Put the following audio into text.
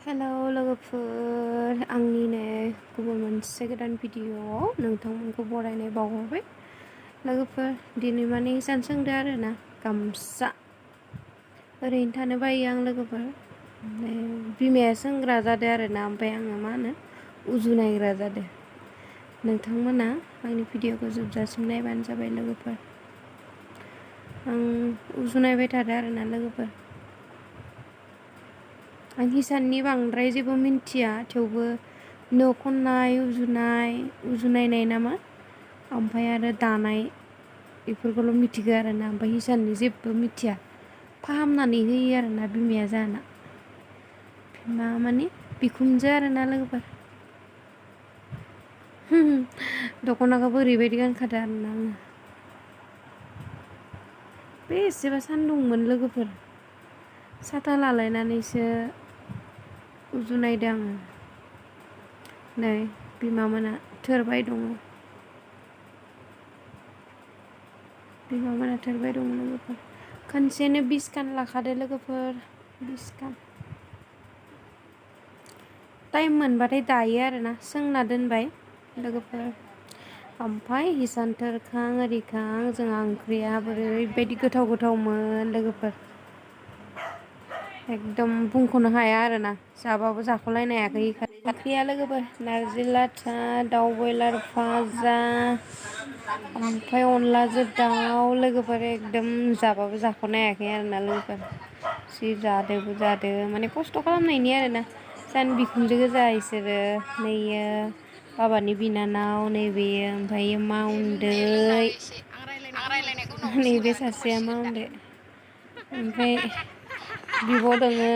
hello लोगोफोर आंनिनो गुबुन मोनसे गोदान भिडिअआव नोंथांमोनखौ बरायनाय बावहरबाय लोगोफोर दिनै माने हिसान सोंदो आरोना गामसा ओरैनो थानो बायो आं लोगोफोर बिमाया सोंग्रा जादों आरोना ओमफ्राय आङो मा होनो उजुनायग्रा जादों नोंथांमोना आंनि भिडिअखौ जोबजासिम नायबानो जाबाय लोगोफोर आं उजुनायबाय थादों आरोना लोगोफोर आं हिसाननि बांद्राय जेबो मिन्थिया थेवबो नो खननाय उजुनायनाय नामा ओमफ्राय आरो दानाय बेफोरखौल' मिथिगौ आरोना ओमफ्राय हिसाननि जेबो मिथिया फाहामनानै होयो आरोना बिमाया जाना बिमा माने बिखुनजो आरोना लोगोफोर दख'नाखौबो ओरैबायदि गानखादों आरोना आङो बे एसेबा सान्दुंमोन लोगोफोर साथा लालायनानैसो उजुनायदों आङो नै बिमामोना थोरबाय दङ लोगोफोर खनसेनो 20 खान लाखादो लोगोफोर 20 खान टाइम मोनबाथाय दायो आरोना सोंना दोनबाय लोगोफोर ओमफ्राय हिसान थोरखां आरिखां जोंहा ओंख्रिया ओरैबायदि गोथावमोन लोगोफोर एकदम बुंख'नो हाया आरोना जाबाबो जाख'लायनो हायाखै ओंख्रिया लोगोफोर नारजि लाथा दाउ बयलार भाजा ओमफ्राय अनलाजों दाउ लोगोफोर एकदम जाबाबो जाख'नो हायाखै आरोना लोगोफोर जि जादो माने खस्थ' खालामनायनि आरोना जानो बिखुनजो गोजा इसोरो नैयो बाबानि बिनानाव नैबेयो ओमफ्राय माउन्दै नैबे सासेया माउन्दै ओमफ्राय बिब' दङो